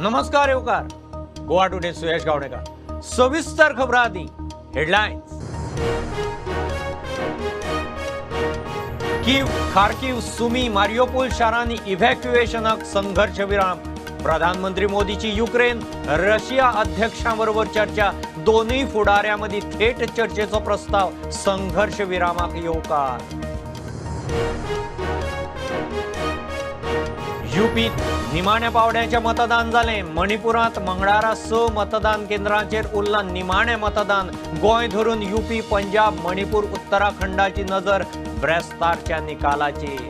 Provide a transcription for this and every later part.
नमस्कार येवकार. गोवा टुडे सुयश गावणेकर. सविस्तर खबरां आदी headlines. Kyiv, Kharkiv, Sumy, Mariupol शारांनी इव्हॅक्युएशनाक संघर्ष विराम. प्रधानमंत्री मोदीची युक्रेन रशिया अध्यक्षांबरोबर चर्चा. दोनूय फुडाऱ्यां मदीं थेट चर्चेचो प्रस्ताव. संघर्ष विरामाक येवकार. युपीत निमाण्या पावड्याचें मतदान जालें. मणिपुरांत मंगळारा 6 मतदान केंद्रांचेर उरलां निमाणें मतदान. गोंय धरून युपी, पंजाब, मणिपूर, उत्तराखंडाची नजर ब्रेस्तारच्या निकालाचेर.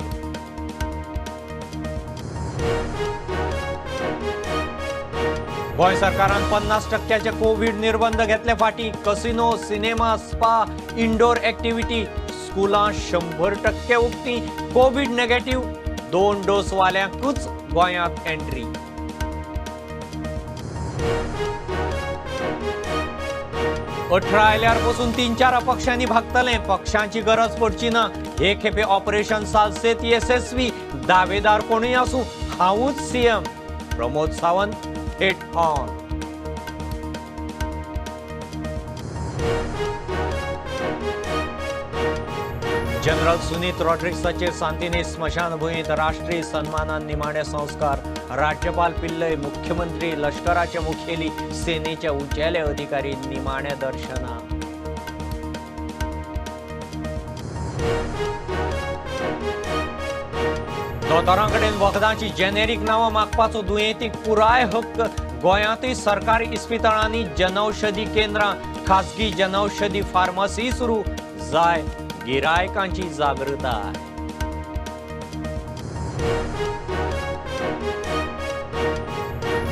गोंय सरकारान 50% कोवीड निर्बंध घेतले फाटीं. Casino, cinema, spa, indoor activity, स्कुलां 100% उक्ती. कोवीड नेगेटिव्ह 2 डोस वाल्यांकूच गोंयांत एंट्री. 18 आयल्यार पसून 3-4 अपक्षांनी भागतले. पक्षांची गरज पडची ना. हे खेपे ऑपरेशन सालसेत येसस्वी. दावेदार कोणूय आसूं, हांवूच सीएम. प्रमोद सावंत थेट ऑन. जनरल सुनीत रॉड्रिक्साचेर सांतिनेज स्मशानभूंयेंत राष्ट्रीय सन्मानान निमाणे संस्कार. राज्यपाल पिल्लय, मुख्यमंत्री, लश्कराचे मुखेली, सेनेचे उंचेले अधिकारी निमाणे दर्शना. दोतोरां कडेन वखदांची जेनेरीक नांवां मागपाचो दुयेंतीक पुराय हक्क. गोंयांतूय सरकारी इस्पितळांनी जनौषधी केंद्रां, खासगी जनौषधी फार्मसी सुरू. जाय गिरायकांची जागृताय.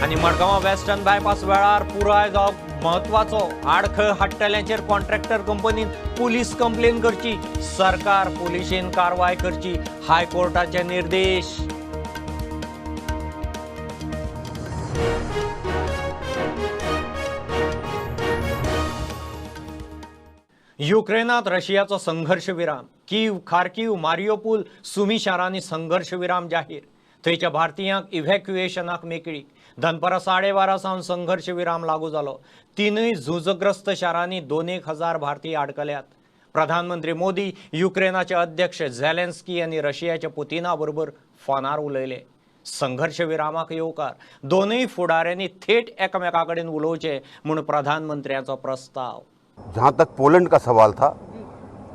आनी मडगांव वेस्टर्न बायपास वेळार पुराय जावप म्हत्वाचो. आडखळ हाडटल्यांचेर कॉन्ट्रॅक्टर कंपनीन पुलीस कंप्लेन करची. सरकार पुलिशेन कारवाय करची. हायकोर्टाचे निर्देश. युक्रेनात रशियाचो संघर्ष विराम. कीव, खार्कीव, मारियोपूल, सुमी शारांनी संघर्ष विराम जाहीर. थंयच्या भारतीयांक इव्हॅक्युएशनाक मेकळीक. दनपरां 12:30 सावन संघर्ष विराम लागू जालो. 3 झुजग्रस्त शारांनी 2,000 भारतीय आडकल्यात. प्रधानमंत्री मोदी युक्रेनाचे अध्यक्ष झेलेन्स्की आनी रशियाच्या पुतिना बरोबर फोनार उलयले. संघर्ष विरामाक येवकार. दोनूय फुडाऱ्यांनी थेट एकामेका कडेन उलोवचें म्हूण प्रधानमंत्र्याचो प्रस्ताव. जहाँ तक पोलैंड का सवाल था,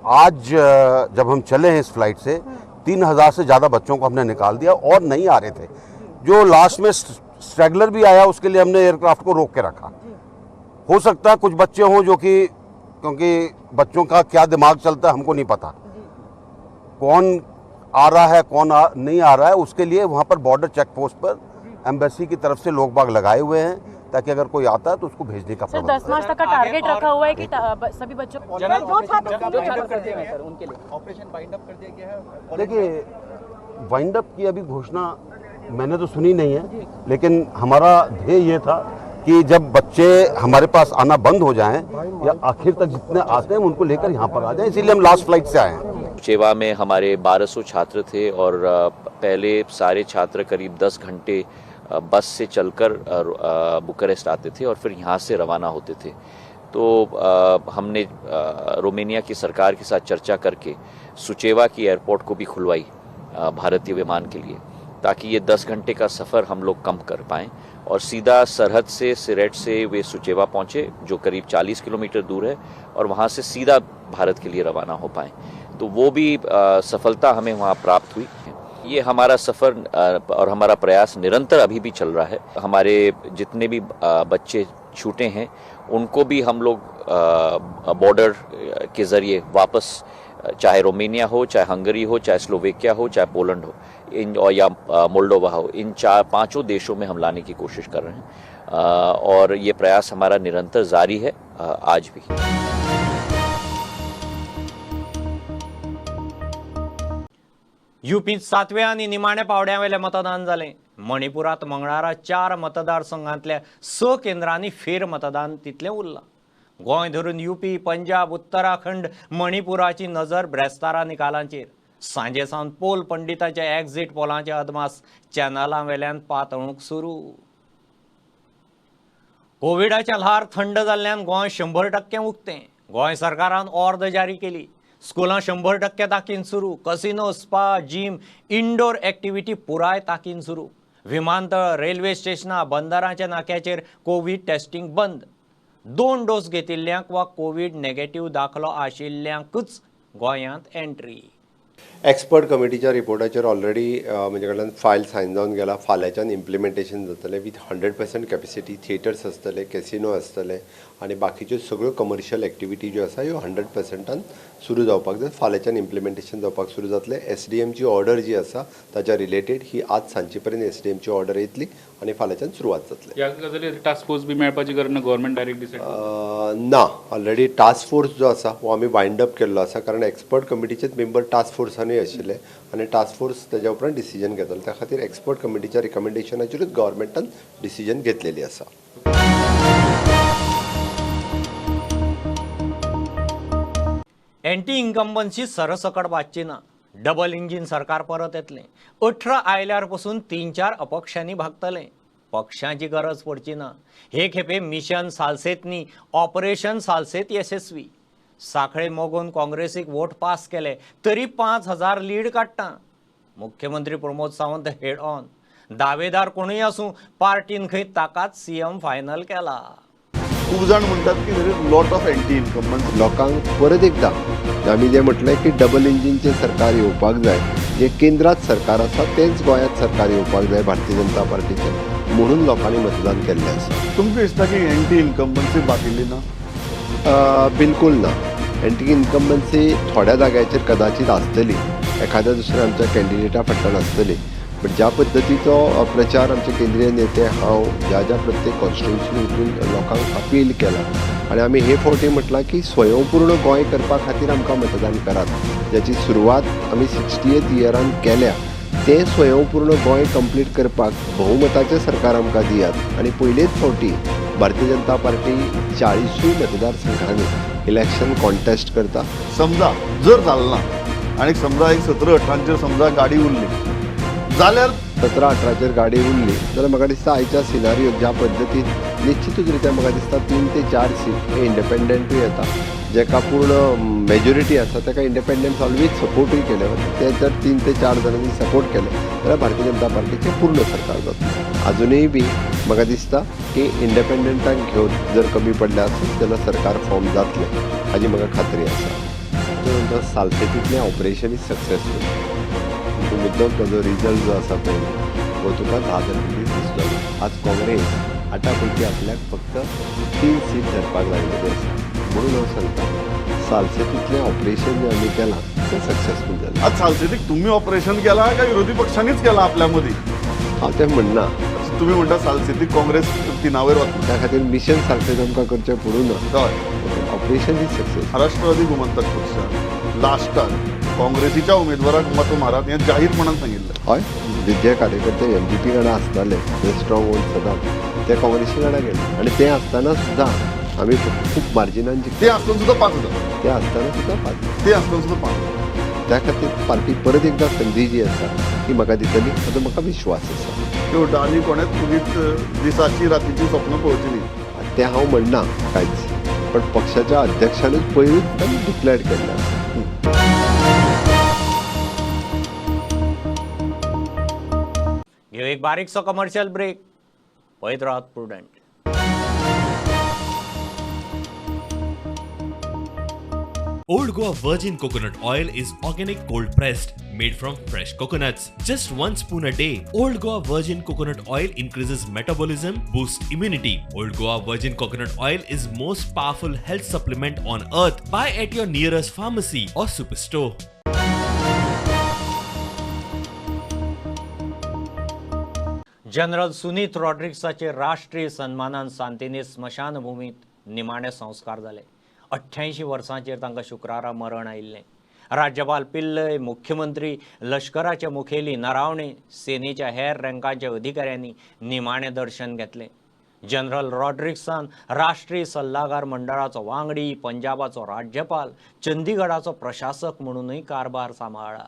आज जब हम चले हैं इस फ्लाइट से 3,000 से ज़्यादा बच्चों को हमने निकाल दिया और नहीं आ रहे थे. जो लास्ट में स्ट्रैगलर भी आया उसके लिए हमने एयरक्राफ्ट को रोक के रखा. हो सकता है कुछ बच्चे हों जो कि, क्योंकि बच्चों का क्या दिमाग चलता है हमको नहीं पता, कौन आ रहा है कौन नहीं आ रहा है, उसके लिए वहाँ पर बॉर्डर चेक पोस्ट पर एम्बेसी की तरफ से लोग बाग लगाए हुए हैं ताकि अगर कोई आता है तो उसको भेजने का प्रबंध। सर 10 मार्च तक का टारगेट रखा हुआ है कि सभी बच्चों को ऑपरेशन वाइंड अप कर दिया गया है। देखिए, वाइंड अप की अभी घोषणा मैंने तो सुनी नहीं है, लेकिन हमारा ध्येय ये था कि जब बच्चे हमारे पास आना बंद हो जाएं या आखिर तक जितने आते हैं उनको लेकर यहाँ पर आ जाएं, इसीलिए हम लास्ट फ्लाइट से आए हैं। चेवा में हमारे 1200 छात्र थे और पहले सारे छात्र करीब 10 घंटे बस से चलकर बुखारेस्ट आते थे और फिर यहाँ से रवाना होते थे। तो हमने रोमानिया की सरकार के साथ चर्चा करके सुचेवा की एयरपोर्ट को भी खुलवाई भारतीय विमान के लिए, ताकि ये 10 घंटे का सफ़र हम लोग कम कर पाएँ और सीधा सरहद से सिरेट से वे सुचेवा पहुँचे जो करीब 40 किलोमीटर दूर है और वहाँ से सीधा भारत के लिए रवाना हो पाएँ। तो वो भी सफलता हमें वहाँ प्राप्त हुई। ये हमारा सफ़र और हमारा प्रयास निरंतर अभी भी चल रहा है। हमारे जितने भी बच्चे छूटे हैं उनको भी हम लोग बॉर्डर के ज़रिए वापस, चाहे रोमानिया हो, चाहे हंगरी हो, चाहे स्लोवेकिया हो, चाहे पोलैंड हो, इन और या मोल्डोवा हो, इन 4-5 देशों में हम लाने की कोशिश कर रहे हैं और ये प्रयास हमारा निरंतर जारी है आज भी। युपीत 7व्या आनी निमाण्या पावड्यावेलें मतदान जालें. मणिपुरांत मंगळारा 4 मतदारसंघांतल्या 6 केंद्रांनी फेर मतदान तितलें उरलां. गोंय धरून युपी, पंजाब, उत्तराखंड, मणिपुराची नजर ब्रेस्तारा निकालांचेर. सांजे सावन पोल पंडिताच्या एक्झिट पोलांचे अदमास चॅनलां वेल्यान पातळूंक सुरू. कोविडाचें ल्हार थंड जाल्ल्यान गोंय 100% उक्तें. गोंय सरकारान ऑर्द जारी केली. स्कुलां 100% ताकीन सुरू. Casino, spa, gym, indoor activity पुराय ताकीन सुरू. विमानतळ, रेल्वे स्टेशनां, बंदरांच्या नाक्याचेर कोवीड टेस्टिंग बंद. 2 डोस घेतिल्ल्यांक वा कोवीड नेगेटिव्ह दाखलो आशिल्ल्यांकूच गोंयांत एंट्री. एक्सपर्ट कमिटीच्या रिपोर्टाचेर ऑलरेडी म्हजे कडल्यान फायल सायन जावन गेला. फाल्यांच्यान इम्प्लिमेंटेशन जातलें विथ 100% कॅपेसिटी. थिएटर्स आसतले, कॅसिनो आसतले आनी बाकीच्यो सगळ्यो कमर्शियल एक्टिविटी ज्यो आसा ह्यो 100% सुरू जावपाक जाय. फाल्यांच्यान इम्प्लिमेंटेशन जावपाक सुरू जातलें. एसडीएमची ऑर्डर जी आसा ताच्या रिलेटेड ही आज सांजचे पर्यंत एसडीएमची ऑर्डर येतली आनी फाल्यांच्यान सुरवात जातली. ह्या गजालीर टास्क फोर्स बी मेळपाची गरज ना, गव्हर्मेंट डायरेक्ट डिसायड ना. ऑलरेडी टास्क फोर्स जो आसा हो आमी वायंड अप केल्लो आसा, कारण एक्सपर्ट कमिटीचेच मेंबर टास्क फोर्सानूय आशिल्ले आनी टास्क फोर्स तेज्या उपरांत डिसिजन घेतलो. त्या खातीर एक्सपर्ट कमिटीच्या रिकमेंडेशनाचेरूच गव्हर्मेंटान डिसिजन घेतलेली आसा. एंटी इन्कम्बन्सी सरसकट वाचची ना. डबल इंजीन सरकार परत येतलें. 18 आयल्यार पसून 3-4 अपक्षांनी भागतलें. पक्षांची गरज पडची ना. हे खेपे मिशन सालसेत न्ही, ऑपरेशन सालसेत यशस्वी. साखळे मोगून काँग्रेसीक वोट पास केले तरी 5000 लीड काडटा. मुख्यमंत्री प्रमोद सावंत हेड ऑन. दावेदार कोणूय आसूं, पार्टीन खंय ताकाच सीएम फायनल केला. खूब जाण म्हणटात की there is lot of anti incumbents. लोकांक परत एकदा आमी जें म्हटलें की डबल इंजीनचें सरकार येवपाक जाय, जें केंद्रांत सरकार आसा तेंच गोंयांत सरकार येवपाक जाय भारतीय जनता पार्टीचें, म्हणून लोकांनी मतदान केल्लें आसा. तुमकां दिसता की एंटी इन्कम्बन्सी बादिल्ली ना? बिलकुल ना. एंटी इन्कम्बन्सी थोड्या जाग्याचेर कदाचित आसतली, एखाद्या दुसऱ्या आमच्या कॅन्डिडेटा फाटल्यान आसतली, बट ज्या पद्दतीचो प्रचार आमचे केंद्रीय नेते हांव ज्या ज्या प्रत्येक कॉन्स्टिट्युन्सीन वचून लोकांक अपील केला आनी आमी हे फावटी म्हटलां की स्वयंपूर्ण गोंय करपा खातीर आमकां मतदान करात, ज्याची सुरवात आमी 60th इयरान केल्या तें स्वयंपूर्ण गोंय कंप्लीट करपाक बहुमताचें सरकार आमकां दियात. आनी पयलेच फावटी Bharatiya Janata party 40 मतदारसंघांनी election contest करता. समजा जर जालें ना आनी समजा एक 17-18चेर समजा गाडी उरली जाल्यार, 17-18चेर गाडी उरली जाल्यार म्हाका दिसता आयच्या सिनारियो ज्या पद्दतीन निश्चितूच रित्या म्हाका दिसता 3 ते 4 सीट हे इंडिपेंडंटूय येता. जेका पूर्ण मेजॉरिटी आसा ताका इंडिपेंडंट ऑलवेज सपोर्टूय केले वता. ते जर 3 ते 4 जाणांनी सपोर्ट केले जाल्यार भारतीय जनता पार्टीचें पूर्ण सरकार जातलें. आजुनूय बी म्हाका दिसता की इंडिपेंडंटाक घेवन जर कमी पडले आसत जाल्यार सरकार फॉर्म जातलें हाजी म्हाका खात्री आसा. सालसेतींतलें ऑपरेशन is successful. मुद्दम ताजो रिजल्ट जो आसा पळय हो तुका 10 तारखेक दिसतलो. आज काँग्रेस 8 पैकी आपल्याक फक्त 3 सीट धरपाक लागिल्ली आसा. म्हणून हांव सांगता सालसेतींतलें ऑपरेशन जें आमी केलां तें सक्सेसफूल जालें. आज सालसेतीक तुमी ऑपरेशन केलां काय विरोधी पक्षांनीच केलां आपल्या मदीं? हांव तें म्हणना. तुमी म्हणटा सालसेतीक काँग्रेस 3 वयर वता, त्या खातीर मिशन सालसेत आमकां करचें पडूं ना. हय, ऑपरेशन is success. राष्ट्रवादी गोमंतक पक्षान लास्टाक काँग्रेसीच्या उमेदवाराक मत मारात हें जाहीरपणान सांगिल्लें. हय, जे कार्यकर्ते एमजीपी कडेन आसताले ते स्ट्रॉंग होल्ड सदांच ते काँग्रेसी कडेन गेले आनी ते आसतना सुद्दां आमी खूब मार्जिनान जिखले. ते आसतना सुद्दां 5000, ते आसतना सुद्दां 5000, ते आसतना सुद्दां 5000. त्या खातीर पार्टी परत एकदां संदी जी आसा ती म्हाका दितली हाचो म्हाका विश्वास आसा. त्यो आनी कोणेच तुगीच दिसाची रातीची स्वप्न पळोवची न्ही तें हांव म्हणना कांयच, पण पक्षाच्या अध्यक्षानूच पयरूच डिक्लेअर केल्लें आसा. घेऊ एक बारीकसो कमर्शियल ब्रेक. पळयत राहात Prudent. Old Goa Virgin Coconut Oil is organic cold pressed, made from fresh coconuts. Just 1 spoon a day. Old Goa Virgin Coconut Oil increases metabolism, boosts immunity. Old Goa Virgin Coconut Oil is most powerful health supplement on earth. Buy at your nearest pharmacy or superstore. General Sunit रॉड्रिग्साचे राष्ट्रीय सन्मानान सांतिनेज स्मशानभूमीत निमाणे संस्कार जाले. 88 वर्सांचेर तांकां शुक्रारा मरण आयिल्लें. राज्यपाल पिल्लय, मुख्यमंत्री, लश्कराचे मुखेली नरावणे, सेनेच्या हेर रँकांच्या अधिकाऱ्यांनी निमाणें दर्शन घेतलें. जनरल रॉड्रिग्सान राष्ट्रीय सल्लागार मंडळाचो वांगडी, पंजाबाचो राज्यपाल, चंदीगडाचो प्रशासक म्हणूनय कारभार सांबाळ्ळा.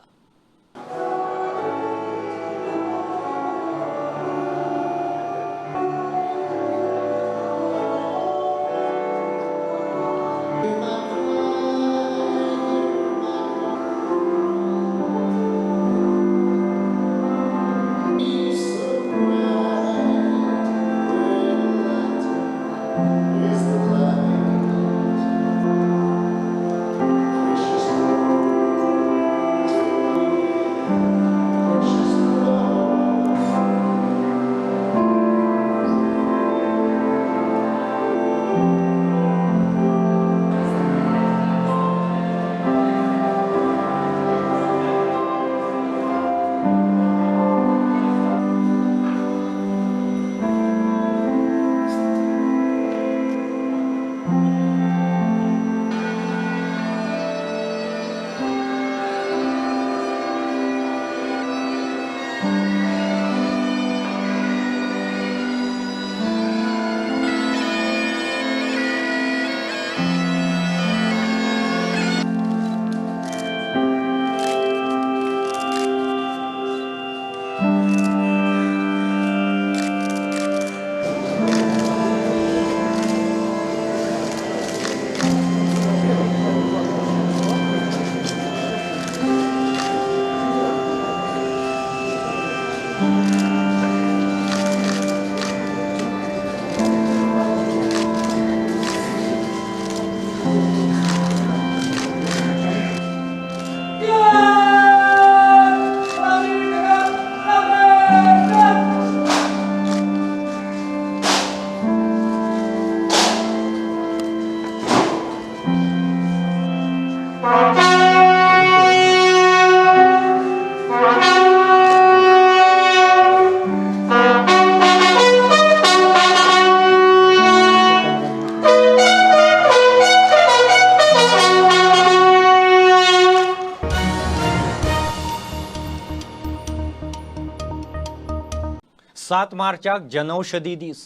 7 मार्चाक जनौषधी दीस.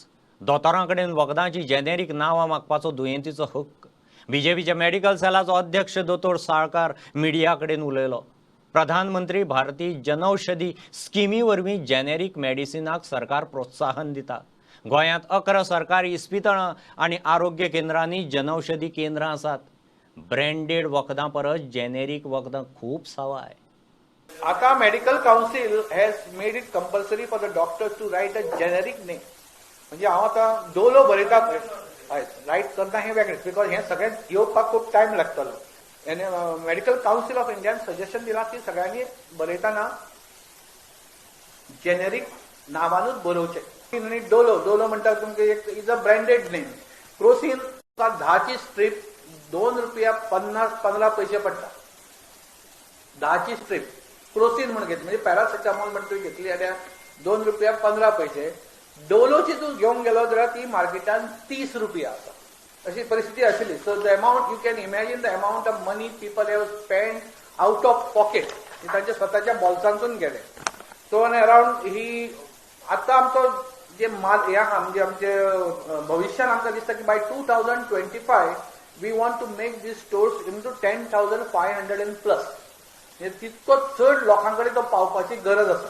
दोतोरां कडेन वखदांची जेनेरीक नांवां मागपाचो दुयेंतीचो हक्क. बीजेपीच्या मेडिकल सेलाचो अध्यक्ष दोतोर साळकार मिडिया कडेन उलयलो. प्रधानमंत्री भारतीय जनौषधी स्किमी वरवीं जेनेरीक मेडिसिनाक सरकार प्रोत्साहन दिता. गोंयांत 11 सरकारी इस्पितळां आनी आरोग्य केंद्रांनी जनौषधी केंद्रां आसात. ब्रँडेड वखदां परस जेनेरीक वखदां खूब सवाय. आतां medical council has made it compulsory for the doctors to write a generic name. म्हणजे हांव आतां डोलो बरयता पळय, हय रायट करना हें वेगळें, because हें सगळें येवपाक खूब टायम लागतलो. आनी मेडिकल कावन्सील ऑफ इंडियान सजेशन दिलां की सगळ्यांनी बरयतना जेनेरीक नांवानूच बरोवचें. आनी डोलो डोलो म्हणटा तुमकां एक is a branded name. Crocin तुका 10ची स्ट्रीप 2 रुपया 50 पैसे पडटा. 10ची स्ट्रीप क्रोसीन म्हूण घेतली म्हणजे पॅरासिटामॉल म्हण तुवें घेतली जाल्यार 2 रुपया 15 पैसे. डोलोची तूं घेवंक गेलो जाल्यार ती मार्केटान 30 रुपया आसा. अशी परिस्थिती आशिल्ली. So the amount you can imagine the amount of money people have spend out of pocket, तांच्या स्वताच्या बोल्सांतून गेले. सो अरावंड ही आतां आमचो जे माल हे आहा म्हणजे आमचे भविश्यान आमकां दिसता की by 2025 we want to make these stores into 10,500 and plus. म्हणजे तितको चड लोकां कडेन तो पावपाची गरज आसा.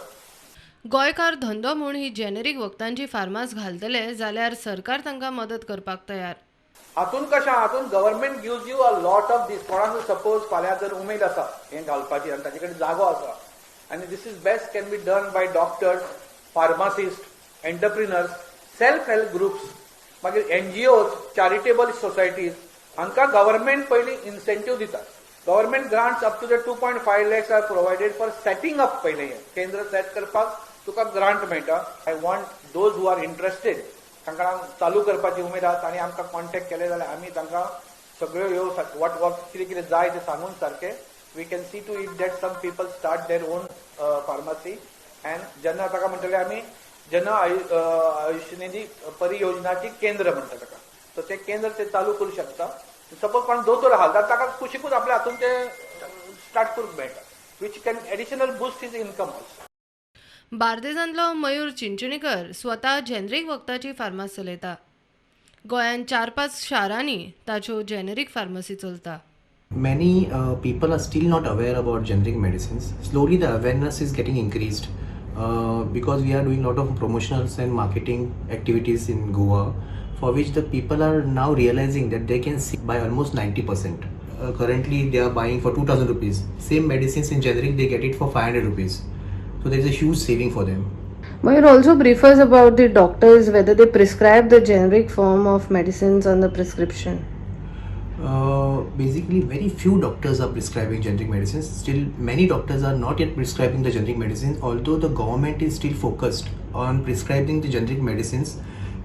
गोंयकार धंदो म्हूण ही जेनेरीक वखदांची फार्मास घालतले जाल्यार सरकार तांकां मदत करपाक तयार. हातून कशें, हातून government gives you a lot of this. कोणाक सपोज फाल्यां जर उमेद आसा हें घालपाची आनी ताचे कडेन जागो आसा आनी this is best can be done by doctors, pharmacist, entrepreneurs, self help groups, मागीर एनजीओज, चॅरिटेबल सोसायटीज. हांकां गव्हर्मेंट पयलीं इन्सेंटीव दिता. Government grants up to the 2.5 lakhs are provided for setting up. पयलें हें केंद्र सेट करपाक तुका ग्रांट मेळटा. I want those who are interested, तांकां चालू करपाची उमेद आसा तांणी आमकां कॉन्टेक्ट केले जाल्यार आमी तांकां सगळ्यो ह्यो what what कितें कितें जाय तें सांगून सारकें we can see to it that some people start their own pharmacy. And जेन्ना ताका म्हणटले आमी जन आयुष्यनिधी परियोजनाची केंद्र म्हणटा ताका, सो ते केंद्र ते चालू करूं शकता. सपोज कोण दोतोर आहा जाल्यार ताका कुशीकूच आपल्या हातून ते स्टार्ट करूंक मेळटा, which can additional boost his income also. बार्देजांतलो मयूर चिंचणीकर स्वता जेनेरीक वखदाची फार्मास चलयता. गोंयांत 4-5 शारांनी ताच्यो जेनेरीक फार्मासी चलता. Many people are still not aware about generic medicines. Slowly the awareness is getting increased because we are doing lot of promotionals and marketing activities in Goa, for which the people are now realizing that they can save by almost 90%. Currently they are buying for 2000 rupees. Same medicines in generic they get it for 500 rupees. So there is a huge saving for them. Mayur also prefers about the doctors whether they prescribe the generic form of medicines on the prescription. Basically, very few doctors are prescribing generic medicines. Still, many doctors are not yet prescribing the generic medicines, although the government is still focused on prescribing the generic medicines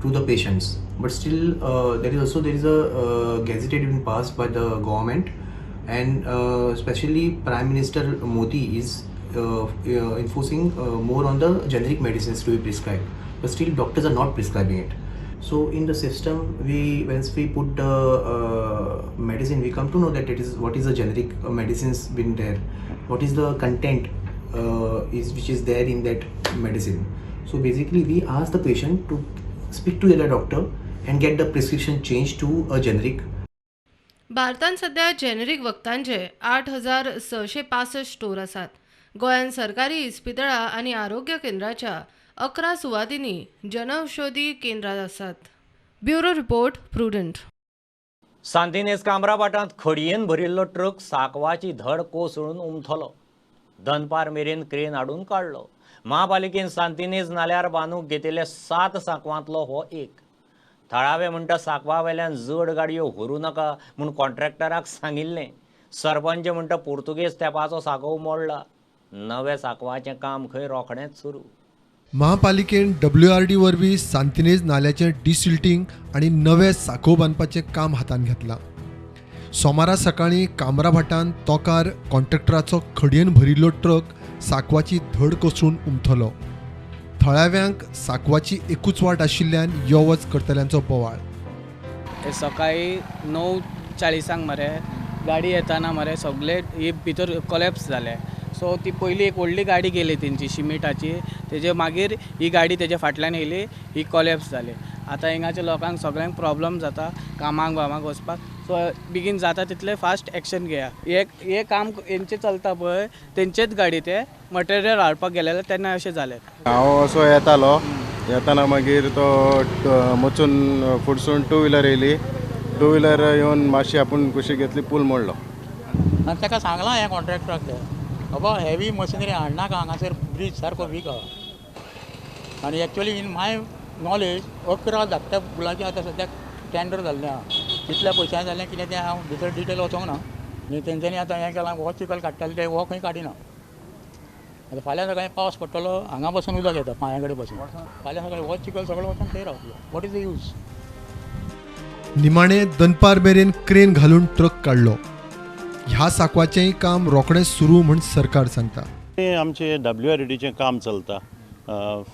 to the patients. But still, there is a gazetted been passed by the government, and especially Prime Minister Modi is enforcing more on the generic medicines to be prescribed. But still, doctors are not prescribing it. So in the system, we once we put the medicine, we come to know that it is what is the generic medicines been there, what is the content is which is there in that medicine. So basically, we ask the patient to speak to their doctor and get the prescription changed to a generic. भारतांत सध्या generic वखदांचे 8665 store आसात. गोंयांत सरकारी इस्पितळां आनी आरोग्य केंद्राच्या 11 सुवातींनी जनौषधी केंद्रां आसात. Bureau report, Prudent. Santa Inez कामराभाटांत खडयेन भरिल्लो ट्रक सांकवाची धड कोसळून उमथलो. दनपार मेरेन क्रेन हाडून काडलो. महापालिकेन सांतिनेज नाल्यार बांदूंक घेतिल्ले 7 सांकवांतलो हो एक. थळावे म्हणटा सांकवा वेल्यान जड गाडयो व्हरूं नाका म्हूण कॉन्ट्रॅक्टराक सांगिल्लें. सरपंच म्हणटा पुर्तुगेज तेंपाचो सांकव मोडला. नव्या सांकवाचें काम खंय रोखडेंच सुरू. महापालिकेन WRD वरवीं सांतिनेज नाल्याचें डिसिल्टींग आनी नवे सांकव बांदपाचें काम हातांत घेतलां. सोमारा सकाळीं कामराभाटान तोकार कॉन्ट्रॅक्टराचो खडयेन भरिल्लो ट्रक सांकवाची धड कोसळून उमथलो. थळाव्यांक सांकवाची एकूच वाट आशिल्ल्यान यो वच करतल्यांचो बोवाळ. सकाळी 9:40 मरे गाडी येताना मरे सगळे ही भितर कोलॅप्स जाले. सो ती पयली एक व्हडली गाडी गेली तेंची शिमिटाची, तेजे मागीर ही गाडी तेजे फाटल्यान येयली, ही कॉलेप्स जाली. आतां हिंगाच्या लोकांक सगळ्यांक प्रॉब्लम जाता कामाक बामाक वचपाक. सो बेगीन जाता तितलें फास्ट एक्शन घेया. हे काम हेंचें चलता पळय तेंचेच गाडी ते मटेरियल हाडपाक गेलेले तेन्ना अशें जालें. हांव असो येतालो, येताना मागीर तो मचून फुडसून टू व्हिलर येयली, टू व्हिलर येवन मातशी आपूण कुशीक घेतली, पूल मोडलो. आनी ताका सांगलां ह्या कॉन्ट्रॅक्टराक बाबा हेवी मशिनरी हाडनाका, हांगासर ब्रीज सारको वीक आहा. आनी एक्चुअली इन my knowledge 11 धाकट्या पुलाचें आतां सद्याक टेंडर जाल्लें आहा, कितल्या पयशांनी जालें कितें तें हांव भितर डिटेल वचोंक ना. आनी तेंच्यांनी आतां हें केलां, हो चिखल काडटाले ते हो खंय काडिना. आतां फाल्यां सकाळीं पावस पडटलो, हांगा बसून उदक येता पांयां कडेन बसून, फाल्यां सकाळीं हो चिखल सगळो वचून थंय रावतलो. What is the use? निमाणे दनपार मेरेन क्रेन घालून ट्रक काडलो. ह्या सांकवाचेंय काम रोखडेंच सुरू म्हूण सरकार सांगता. आमचें WRDचें काम चलता,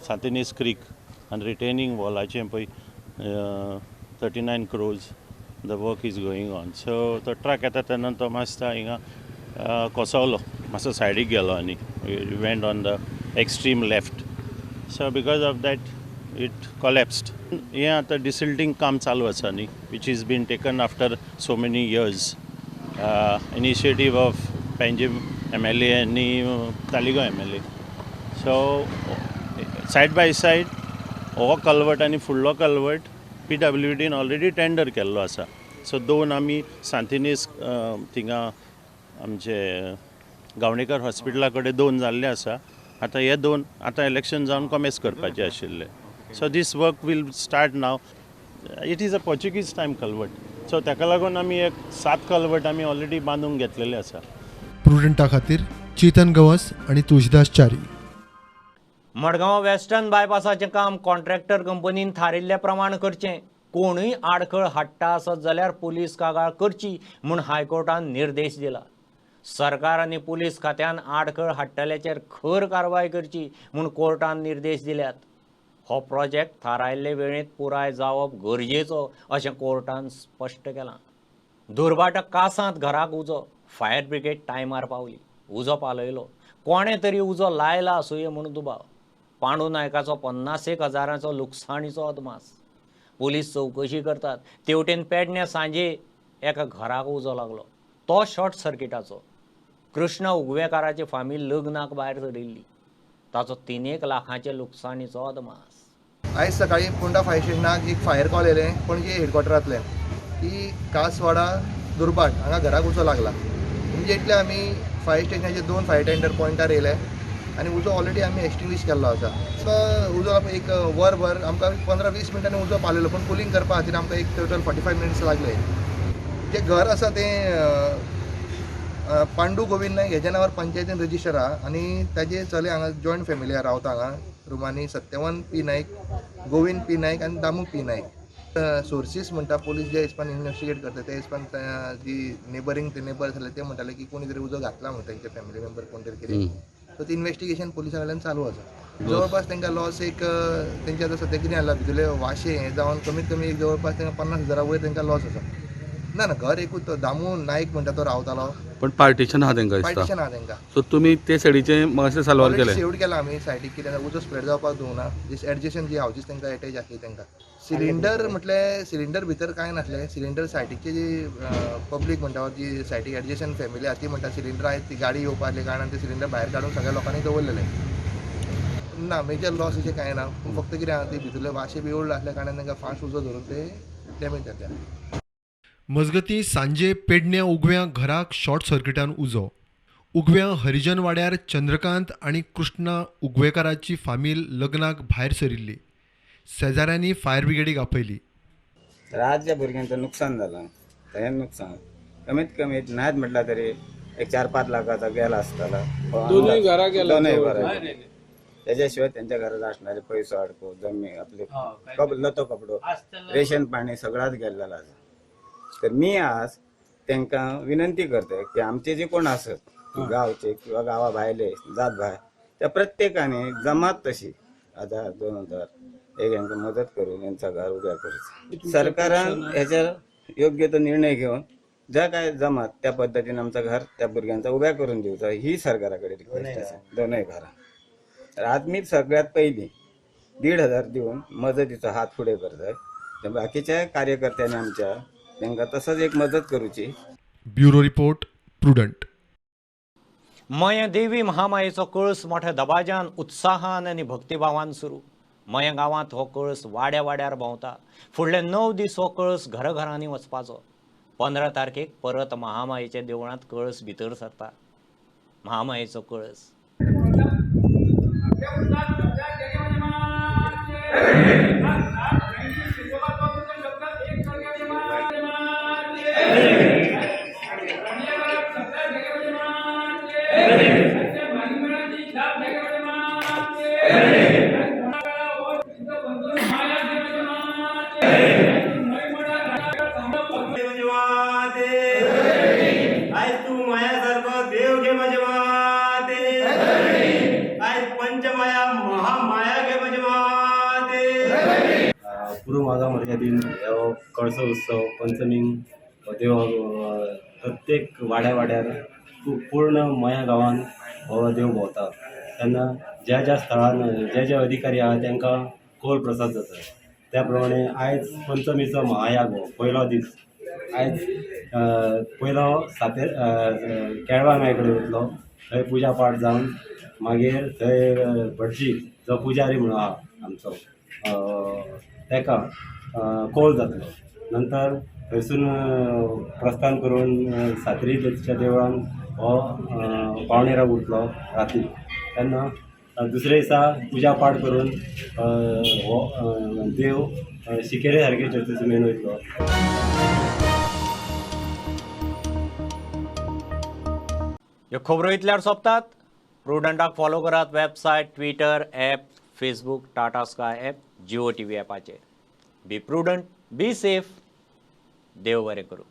सांतिनेज क्रीक आनी रिटेनिंग वॉलाचें पळय 39 crores the work is going on. So तो ट्रक येता तेन्ना तो मातसो हिंगा कोसवलो, मातसो सायडीक गेलो आनी went on the extreme left. So because of that it collapsed. हें आतां डिसिल्टींग काम चालू आसा न्ही, which is been taken after so many years, initiative of Panjim MLA आनी Taleigao MLA. So side by side हो कलवट आनी फुडलो कलवट PWDन ऑलरेडी टेंडर केल्लो आसा. सो दोन आमी सांतिनेज थिंगा आमचे गावणेकर हॉस्पिटला कडेन दोन जाल्ले आसा. आतां हे दोन आतां इलेक्शन जावन कॉमेस करपाचे आशिल्ले. So this work will start now. It is a Portuguese time culvert. So ताका लागून आमी एक 7 कलवट आमी ऑलरेडी बांदून घेतलेले आसा. प्रुडंटा खातीर चेतन गवस आनी तुळशीदास च्यारी. मडगांव वेस्टर्न बायपासाचें काम कॉन्ट्रॅक्टर कंपनीन थारिल्ल्या प्रमाण करचें, कोणूय आडखळ हाडटा आसत जाल्यार पुलीस कागाळ करची म्हूण हायकोर्टान निर्देश दिला. सरकार आनी पुलीस खात्यान आडखळ हाडटल्याचेर खर कारवाय करची म्हूण कोर्टान निर्देश दिल्यात. हो प्रोजेक्ट थारायल्ले वेळेंत पुराय जावप गरजेचो अशें कोर्टान स्पश्ट केलां. दुर्भाटा कासांत घराक उजो, फायर ब्रिगेड टायमार पावली, उजो पालयलो. कोणें तरी उजो लायला आसुये म्हूण दुबाव. पांडू नायकाचो 50,000 हजारांचो लुकसाणीचो अदमास. पुलीस चवकशी करतात. तेवटेन पेडण्या सांजे एका घराक उजो लागलो, तो शॉर्ट सर्किटाचो. कृष्ण उगवेकाराची फामील लग्नाक भायर सरिल्ली, ताचो 3 लाखांचे लुकसाणीचो अदमास. आयज सकाळी पोंडा फायर स्टेशनाक एक फायर कॉल येयलें पणजे हेडक्वॉर्टरांतल्यान की कासवाडा दुर्भाट हांगा घराक उजो लागला. इमिजिएटली आमी फायर स्टेशनाचे 2 फायर टेंडर पॉयंटार येयले आनी उजो ऑलरेडी आमी एक्सटिंग्विश केल्लो आसा. उजो एक वरभर आमकां 15-20 मिनटांनी उजो पालयलो, पूण कुलींग करपा खातीर आमकां एक टोटल 45 मिनट्स लागले. जें घर आसा तें पांडू गोविंद नायक हेज्या नांवार पंचायतीन रजिस्टर आहा आनी ताजे चले हांगा जॉयंट फॅमिली आहा रावता हांगा रुमांनी सत्यवान पी नायक, गोविंद पी नायक आनी दामू पी नायक. सोर्सीस म्हणटा पोलीस ज्या हिसपान इन्वेस्टिगेट करता त्या हिसपान जी नेबरींग ते नेबर आसले ते म्हणटाले की कोणी तरी उजो घातला म्हणटा तेंचे फॅमिली मेंबर कोण तरी कितें. सो ती इन्वेस्टिगेशन पोलिसां कडल्यान चालू आसा. जवळपास तांकां लॉस एक तेंचे आतां सद्या कितें जाला भितरले वाशे हें जावन कमीत कमी एक जवळपास तांकां 50,000 वयर तांकां लॉस आसा. ना ना घर एकूच तो दामू नायक म्हणटा तो रावतालो, पण पार्टिशन आहा तेंका, पार्टिशन आहा तेंका. सो तुमी ते सायडीचे मातशें साल्वार केलें, सेव्ड केला आमी सायडीक, कित्याक उजो स्प्रेड जावपाक दिवना. एडजसन जी हावजीस तांकां एटॅच आसली तांकां. सिलिंडर म्हटलें सिलिंडर भितर कांय नासलें. सिलिंडर सायडीची जी पब्लीक म्हणटा जी सायडीक एडजसन फॅमिली आहा ती म्हणटा सिलिंडर आयज ती गाडी येवपा आसली कारणान ते सिलिंडर भायर काडून सगळ्या लोकांनी दवरलेले. ना मेजर लॉस अशें कांय ना, पूण फक्त कितें आहा ती भितरले वाशे बी ओल्ड आसल्या कारणान तांकां फास्ट उजो धरून ते डॅमेज जाता. मजगतीं सांजे पेडण्या उगव्या घराक शॉर्ट सर्किटान उजो. उगव्या हरिजनवाड्यार चंद्रकांत आनी कृष्णा उगवेकाराची फामील लग्नाक भायर सरिल्ली. शेजाऱ्यांनी फायर ब्रिगेडीक आपयली. राज्य भुरग्यांचं नुकसान जालां, तें नुकसान कमीत कमी नाच म्हटल्यार तरी एक 4-5 लाखाचा गेला आसतला. दोनूय घरां गेला, दोनूय घरां. त्याच्या शिवाय त्यांच्या घरात असणारे पैसो अडको जमीन आपले लतो कपडो रेशन पाणी सगळाच गेल्लेला आसा. तर मी आज तांकां विनंती करते की आमचे जे कोण आसत गावचे किंवा गावा भायले जात भायर त्या प्रत्येकाने जमात तशी 1000 2000 एक यांका मदत करून यांचा घर उभ्या करूचा. सरकारान ह्याच्यार योग्य तो निर्णय घेवन ज्या काय जमात त्या पद्दतीन आमचं घर त्या भुरग्यांचा उभ्या करून दिवचा ही सरकारा कडेन रिक्वेस्ट आसा. दोनूय घरां. तर आज मी सगळ्यात पयलीं 1,500 दिवन मजतीचो हात फुडें करतात. बाकीच्या कार्यकर्त्यांनी आमच्या तांकां तसोच एक मदत करूची. Bureau report, Prudent. Mayem देवी महामायेचो कळस मोठ्या दबाज्यान, उत्साहान आनी भक्तिभावान सुरू. मयें गांवांत हो कळस वाड्या वाड्यार भोंवता. फुडले 9 दीस हो कळस घराघरांनी वचपाचो. 15 तारखेक परत महामायेच्या देवळांत कळस भितर सरता. महामायेचो कळस. पुरो मागा मर्यादीन हो कळसो उत्सव पंचमीक देव प्रत्येक वाड्या वाड्यार पूर्ण मया गांवान हो देव भोंवता. तेन्ना ज्या ज्या स्थळान जे जे अधिकारी आहा तांकां कोल प्रसाद जाता. त्या प्रमाणे आयज पंचमीचो महायाग हो पयलो दीस. आयज पयलो सातेर केळवा माय कडेन वतलो, थंय पुजा पाठ जावन मागीर थंय भटजी जो पुजारी म्हणून आहा आमचो ताका कोल जातलो. नंतर थंयसून प्रस्थान करून सातेरीच्या देवळान हो पावणेराक उरतलो राती. तेन्ना दुसरे दिसा पुजा पाठ करून हो देव शिकेरे सारके चर्चीचो मेन वयतलो. ह्यो खबरो इतल्यार सोंपतात. प्रुडंटाक फॉलो करात website, Twitter, app, Facebook, Tata Sky app, Jio TV ॲपाचेर. Be prudent, be safe. देव बरें करूं.